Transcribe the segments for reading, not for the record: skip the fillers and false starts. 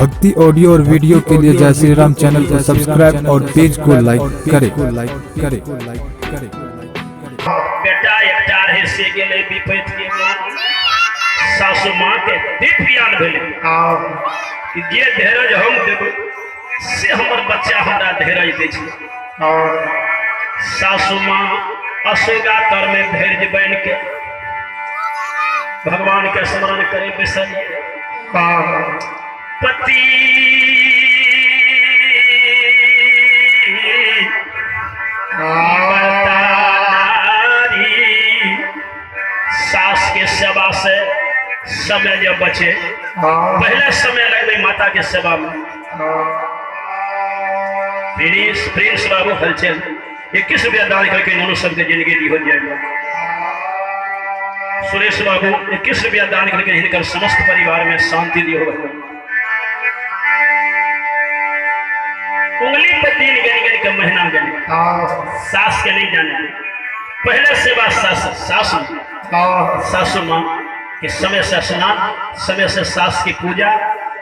भक्ति ऑडियो और वीडियो के लिए जय श्री राम चैनल को सब्सक्राइब और पेज को लाइक करें। लाइक करें। बेटा एकटा रहे से गेलै विपैत के सासु माँ के दीप ज्ञान भेलै कि जे धैर्य हम देबै से हमर बच्चा हमरा धैर्य दै छै। सासु माँ अशोका तर में धैर्य बन के भगवान के स्मरण करे बैसलिए। पति सास के सेवा से समय जब बचे, पहले समय लगबे माता के सेवा में। प्रिंस प्रिंस बाबू हलचल 21 रुपया दान करके नोनो सबके जिंदगी दी हो जाएगा। सुरेश बाबू 21 रुपया दान करके हिनकर समस्त परिवार में शांति दी हो भगवान। उंगली पर दिन गन गन के महीना गन सास के नहीं जाने। पहले सेवा सास सासू सासू माँ के समय से स्नान, समय से सास की पूजा,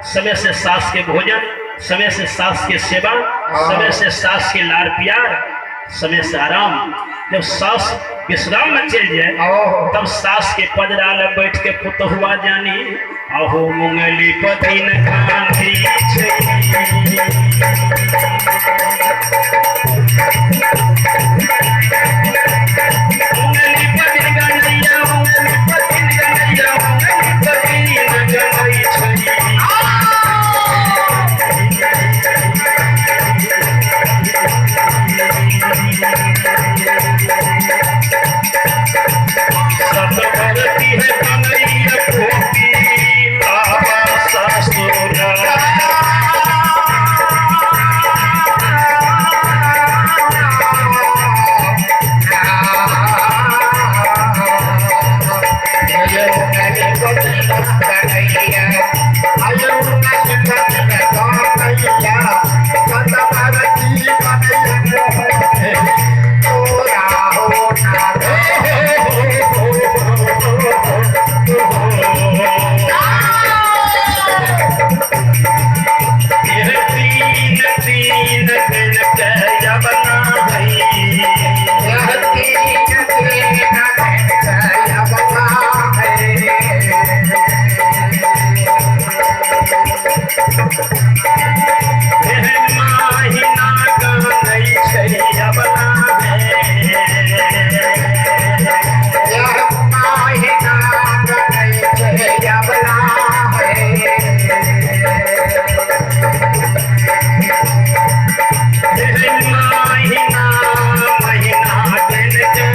समय से सास के भोजन, समय से सास के सेवा, समय से सास के लार प्यार, समय से आराम। जब सास विश्राम में चल जाए तब सास के पजरा में बैठ के पुतहुआ जानी अहो मुंगली पतिन कांति छै। मुंगली पतिन गंगैया, मुंगली पतिन गंगैया, मुंगली पतिन गंगै छै। सतभरती है कन्हैया गोपी बाबा ससुरा। यह तीन तीन दिन के यवना है। यह माहिना गानै छै यवना है। यह माहिना महिना दिन के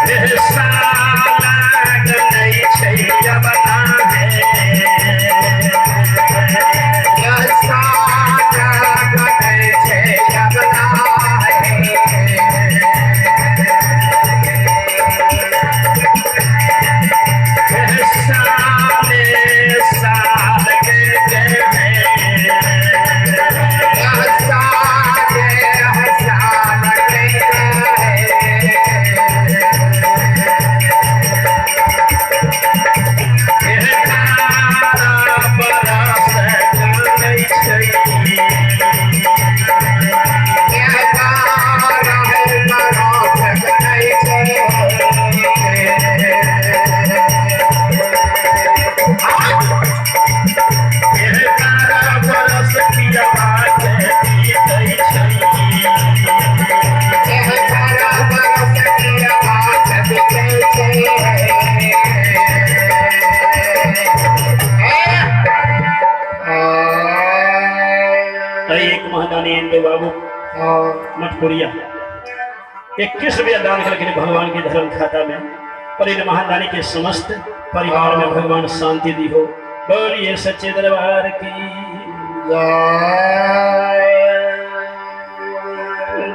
यह साला गनै छै यवना है। यह साले साल के है। यह तारा बरस जानै छै। यह तारा बरस पियवा के पीतै छै। एक महादानी इंदु बाबू मटकुरिया 21 रुपया दान करके भगवान के धर्म खाता में, पर इन महादानी के समस्त परिवार में भगवान शांति दी हो। बोलिए सच्चे दरबार की।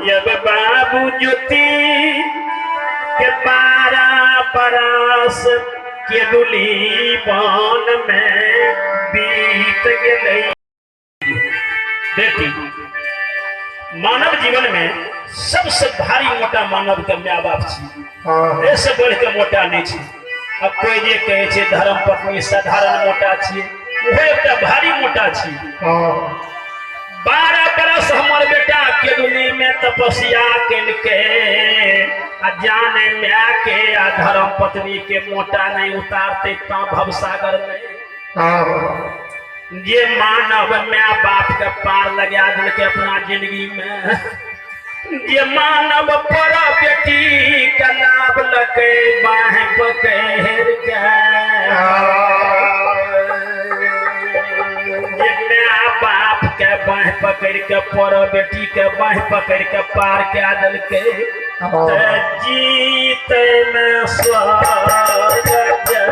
जब बाबू ज्योति के 12 बरस के डुली बन में बीत गई। बेटी मानव जीवन में सबसे भारी मोटा मानव के my बाप छी। ऐसे बढ़ के मोटा नहीं छी। अब कोई जे कहे छे धर्म पत्नी साधारण मोटा छी, ओहो एकटा भारी मोटा छी। 12 बरस हमर बेटा केदुनी में तपस्या केलकै आ जाने my के आ धर्म पत्नी के मोटा नहीं उतारते ता भवसागर में। जे मानव my बाप के पार लगा देलकै अपना जिंदगी में, जे मानव पर बेटी के लाभ लकै बाह पकड़ के, जे my बाप के बाह पकड़ के पर बेटी के बाह पकड़ के पार कए देलकै तऽ जीते में स्वर्ग जाइ छै।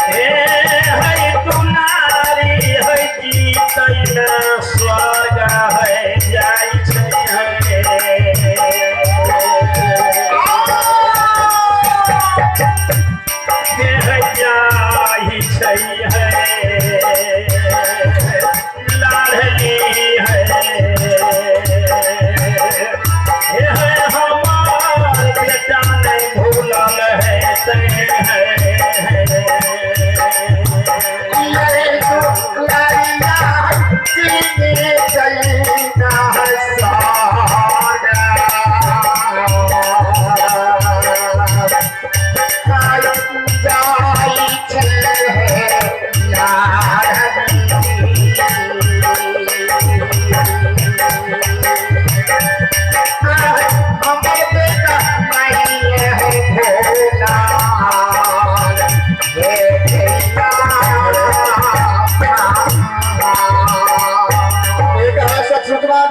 हे है दुलारी है जीतै में स्वर्ग है जाइ छै। हे जाइ छै है लाडली है, हे हमार बेटा नहीं भूलल है ते है।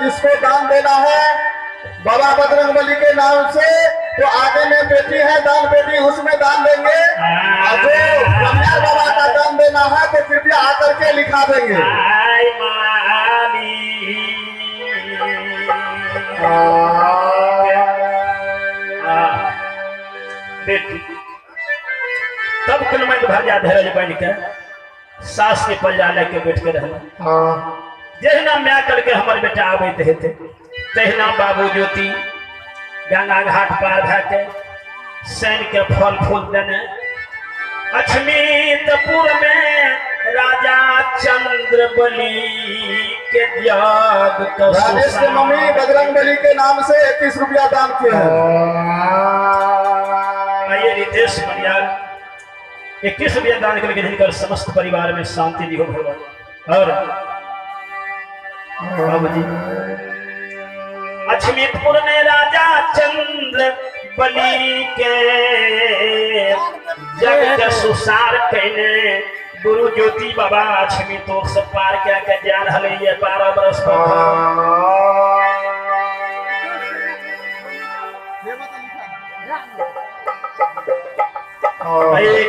जिसको दान देना है बाबा बजरंगबली के नाम से, तो आगे में पेटी है दान पेटी, उसमें दान देंगे। और जो कन्या बाबा का दान देना है तो कृपया आकर के लिखा देंगे। बेटी तब कुलमंद भरिया धैर्य बन के सास के पल्ला लेके बैठ के रहना। जहिना my करके हमर बेटा आबैत हेतै तहिना बाबू ज्योति गंगा घाट पार भए के सैन के फल फूल देने अछमीतपुर में राजा चंद्र बलि के जग राजेश के मम्मी बजरंग बली के नाम से 21 रुपया दान किए हैं। आइए रितेश मनियार 21 रुपया दान करके जिनकर समस्त परिवार में शांति दी हो भगवान। और बाबूजी अछमीतपुर में राजा चंद्र बलि के जग के सुसार कहने गुरु ज्योति बाबा अछमीतों से पार क्या के जा रहा है 12 बरस पर।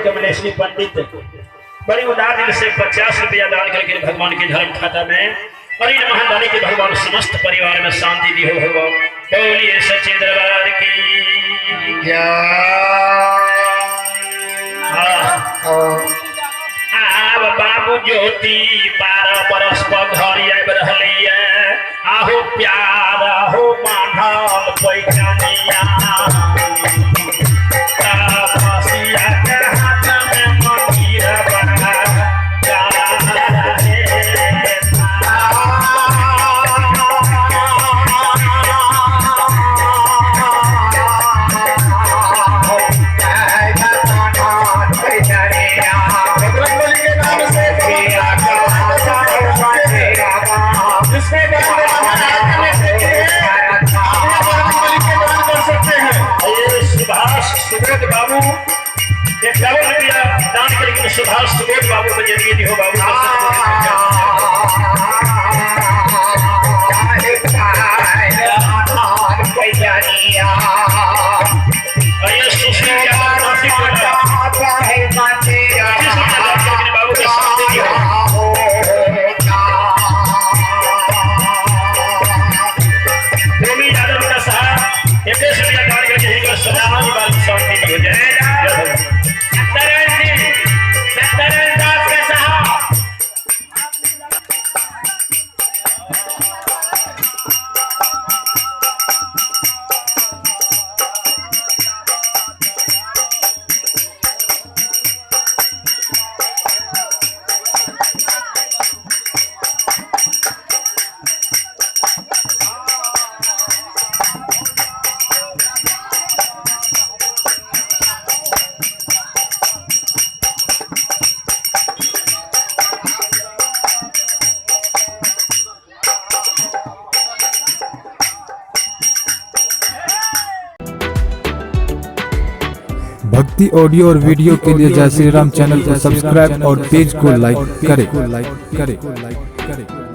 कमलेश्वरी पंडित बड़ी उदार दिल से 50 रुपया दान करके भगवान के धर्म खाता में और इन महादानी के भगवान समस्त परिवार में शांति दी हो भगवान। बोलिए सच्चे दरबार की जय। आब बाबू ज्योति 12 बरस पर घर आबि रहलैया, आहो प्यार आहो बांधल पैचानिया के हाथ में मंदिर बना सुबोध बाबू 51 रुपया दान करके सुभाष सुबोध बाबू के जरिए दी हो बाबू। बाबू के साथ दी हो। भक्ति ऑडियो और वीडियो के लिए जय श्री राम चैनल को सब्सक्राइब और पेज को लाइक करें। लाइक करें, लाइक करें।